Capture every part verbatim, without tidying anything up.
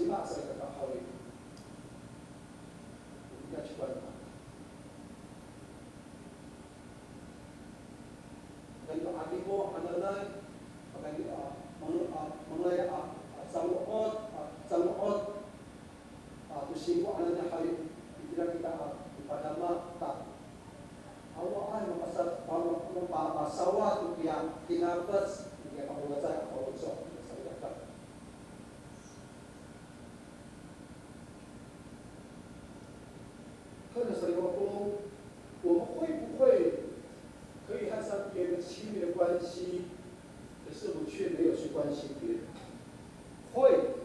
Cima salikaka haw i, o nika ci Kwan. Pakayni to 'adingo hananay, pakayni, a, mangolay, a, mangolay, a, a, cango'ot, a, cango'ot, a, to singko hananay haw i, itira kita, a, mipadama ta. Awaay mapasa, mapa, mapasawa to kiya kinafec, kiya mapawacay a faloco' salikaka. 看着 salikaka，我们会不会可以和上帝有一个亲密的关系？可是我们却没有去关心别人。会。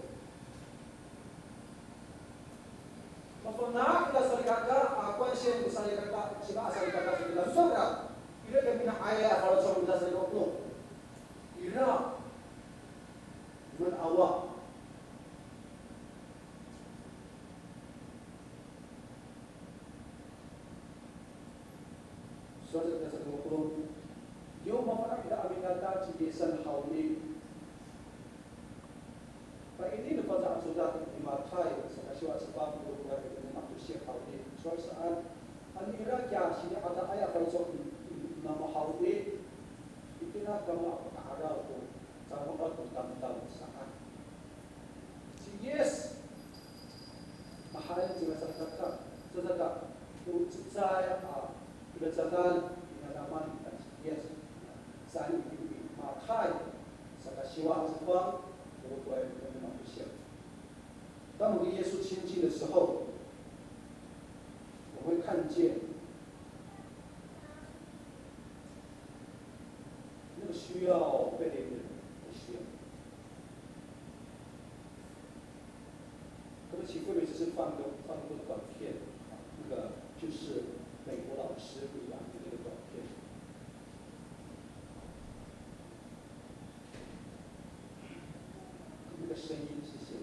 Mafana' kita salikaka, a, 关心 salikaka, cima salikaka, salikaka. Ira ko mina'ayay a faloco' kita salikaka. Ira. Maan awa. Sowal sa salikaka, yo mafana' kita a mingata ci Yisan haw i. Pa'inien no Fangcalay Codad i Matay, saka siwa cefang, tolo ko lima to siyam haw i. Sowal saan, ano ira kiya sini'adaay a faloco' namo haw i, itira kamo a paka'araw to cango'ot no tamdaw saan. Ci Yis, mahaen cingra salikaka, salikaka, o cecay a pilacangan, pinadamaan ita ci Yis. Saan i Matay, saka siwa cefang, tolo ko lima to siyam. 当我们跟耶稣亲近的时候，我们会看见那个需要被怜悯的需要。可不可以请慧美执事放一个，放一个短片？那个就是美国老师演的那个短片。 那个声音，谢谢。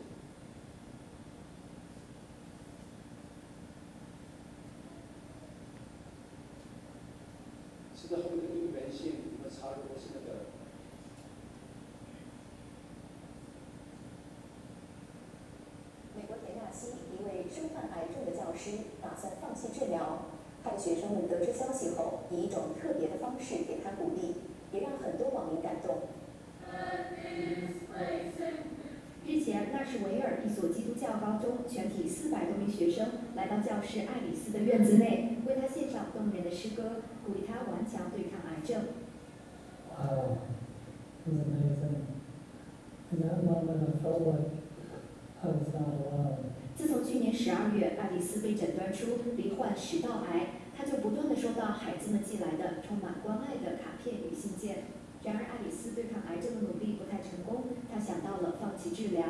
现在后面的音源线有没有插入？或是那个 美国田纳西一位身患癌症的教师打算放弃治疗，他的学生们得知消息后，以一种特别的方式给他鼓励，也让很多网民感动。日前，纳什维尔一所基督教高中全体四百多名学生来到教师爱丽丝的院子内，为她献上动人的诗歌，鼓励她顽强对抗癌症。 Wow, it was amazing. In that moment, I felt like I was not alone. 自从去年十二月，爱丽丝被诊断出罹患食道癌，她就不断地收到孩子们寄来的充满关爱的卡片与信件。然而，爱丽丝对抗癌症的努力不太成功，她想到了放弃治疗。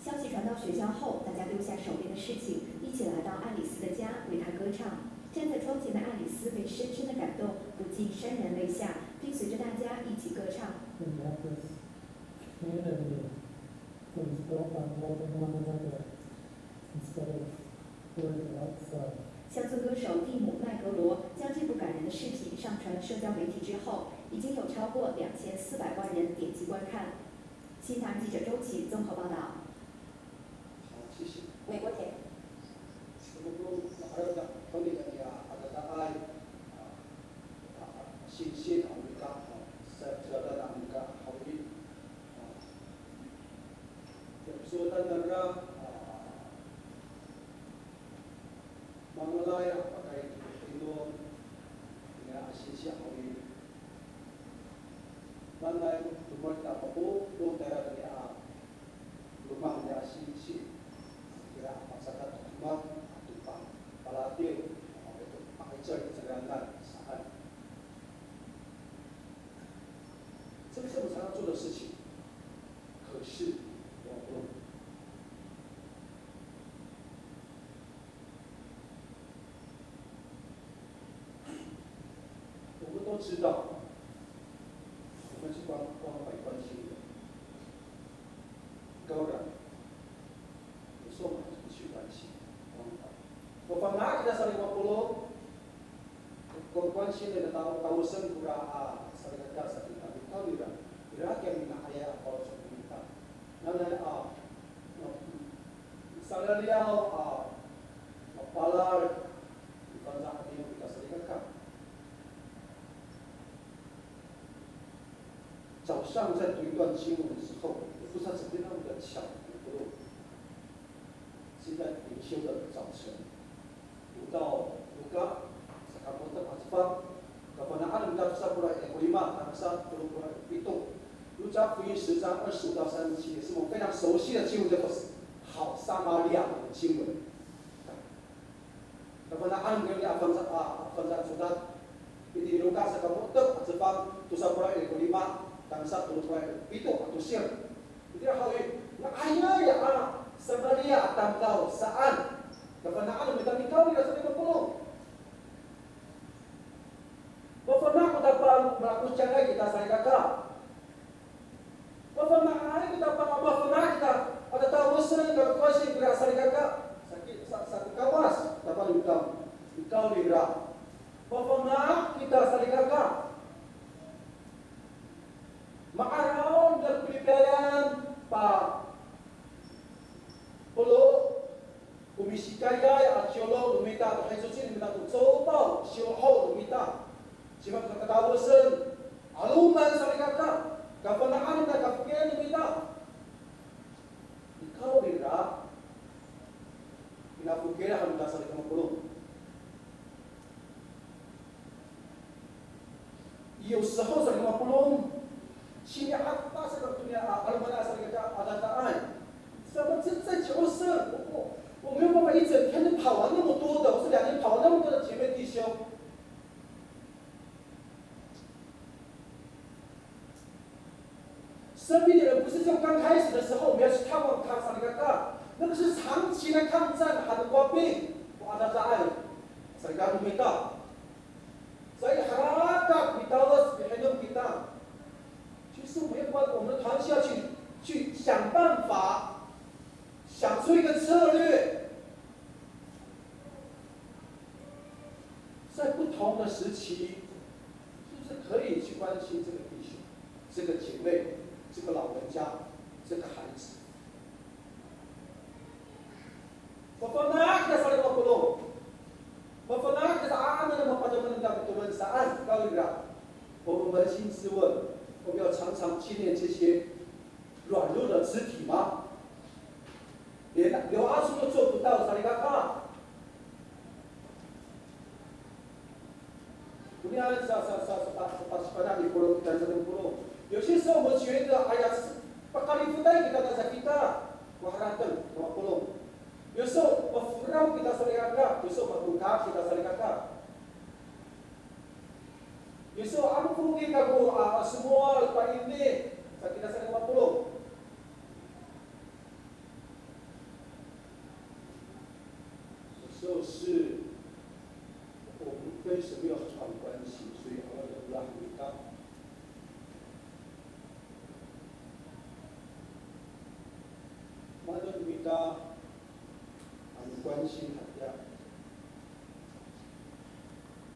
消息传到学校后，大家丢下手边的事情，一起来到爱丽丝的家，为她歌唱。站在窗前的爱丽丝被深深的感动，不禁潸然泪下，并随着大家一起歌唱。 And that this community that was built on loving one another instead of worrying about self. 乡村歌手蒂姆·麦格罗将这部感人的视频上传社交媒体之后，已经有超过两千四百万人点击观看。新唐记者周琦综合报道。好，谢谢。美国铁。 Saka ko, ma'araw ko niyam a adadaay, a, a, a, sinsin a mita, a, sa, sa, a mita haw i, a, ya, sowal nangra, a, mangalay a pakayni to kinom, ira a sinsi haw i. Nanay, lomowad kita mapolong tayra toniya a loma' nira a sinsi, ira a masadak a demak ato pa, palatiw, ato pa'icel i cangraan saan. 这个是我们常常做的事情，可是我们不，我们都知道，我们是关，关怀关心的。 Kawrira, o so maan ko 关心, o fana' kita salikaka, ko 关心 nira taw, tawasen kora a salikaka sa kita. Kawrira, ira kiya mina'ayay a faloco' no mita. Nanay a, no, Liyaw a mapalal i fangcalay a tini kita salikaka. 早上在读一段经文的时候，不知道怎么那么的巧，现在灵修的早晨，读到Luka saka mo^tep a cefang, kafana'an no mita tosa polo' ira ko lima tangasa tolo polo' ira ko pito. 路加福音十章二十五到三十七节是我们非常熟悉的经文，叫做好撒玛利亚人的经文。Kafana'an no mita a fangcalay a, a fangcalay a codad. Itini Luka saka mo^tep a cefang, tosa polo' ira ko lima tangasa tolo polo' ira ko pito a tosir. Itira haw i, nga'ayay a Samaria a tamdaw saan. Kafana'an no mita, nikawrira salikaka mapolong. Mafana' ko tapang, malakocangay kita salikaka. Mafana'ay kita pang, mafana' kita a tatawosen, kalokowasen kira salikaka. Saki, sa, sa Kawas, tapang no mita, nikawrira. Mafana' kita salikaka. Ma'araw no Pilipinas, pa, polo, ko misikayay a ciyolong no mita to hicocin no mita to copaw, siyoho no mita. Cima ko tatawosen, 'aloman salikaka, kafana'an no mita, kafokilan no mita. Nikawrira, pinafokilan han no mita salikaka mapolong. 有时候 salikaka mapolong, sini'ada salikaka to niya, a, 'aloman a salikaka a dadaan. 怎么这，这角色，我，我，我没有办法一整天都跑完那么多的，我是两天跑完那么多的姐妹弟兄。 生病的人不是只有刚开始的时候我们要去探望他，salikaka，那个是长期的抗战，他的官兵，我阿扎扎爱，salikaka no mita. Sa i, harakat mitawes, mihinom kita. 其实我们要关，我们的团契要去，去想办法，想出一个策略。 在不同的时期，是不是可以去关心这个弟兄、这个姐妹、这个老人家、这个孩子？Mafana' kita salikaka mapolong. Mafana' kita saan a mapatomen kita, patomen saan, nikawrira. 我们扪心自问，我们要常常纪念这些软弱的肢体吗？连刘阿叔都做不到，salikaka. Onian sa, sa, sa, sa, sa, sa, sa, 有些时候我们觉得，哎呀，pakalifotay kita, tayra kita, ko harateng, ko mapolong. 有时候 mafolaw kita salikaka, 有时候 matoka kita salikaka. 有时候 ano foki kako a, a somowal, paini, sa kita salikaka mapolong. 有时候是我们跟神没有很好的关系，所以 awa no Lola han kita. Mano no mita, ano 关心 hakiya,